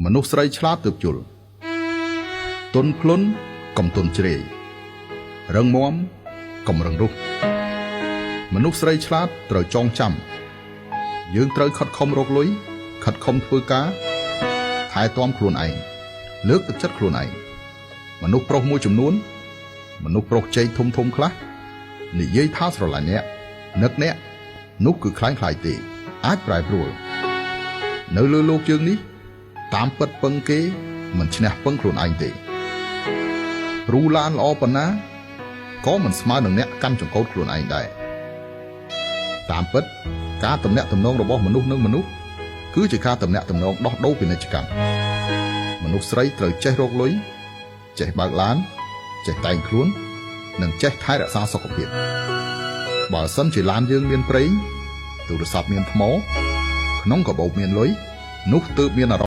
មនុស្សស្រីឆ្លាតទើបយល់ទុនភ្លុនកុំទុនជ្រាយរឹងមាំកុំរឹងរូសមនុស្សស្រីឆ្លាតត្រូវចងចាំយើងត្រូវខិតខំរកលុយខិតខំធ្វើការថែទាំខ្លួនឯងលើកទឹកចិត្តខ្លួនឯងមនុស្សប្រុសមួយចំនួនមនុស្សប្រុសជ័យធំធំខ្លះនិយាយថាស្រឡាញ់អ្នកនឹកអ្នកនោះគឺคล้ายៗទេអាចប្រែប្រួលនៅលើលោកយើងនេះតាមពិតពឹងគេមិនឈ្នះពឹងខ្លួនឯងទេរូឡានល្អប៉ុណ្ណាក៏មិនស្មើនឹងអ្នកកាន់ចង្កូតខ្លួនឯងដែរតាមពិតការទំនាក់ទំនងរបស់មនុស្សនិងមនុស្សគឺជាការទំនាក់ទំនងដោះដូរពាណិជ្ជកម្មមនុស្សស្រីត្រូវចេះរកលុយចេះបើកឡានចេះតែងខ្លួននិងចេះថែរក្សាសុខភាពបើសិនជាឡានយើងមានប្រេងទូរស័ព្ទមានថ្មក្នុងកាបូបមានលុយនោះទើបមានអារម្មណ៍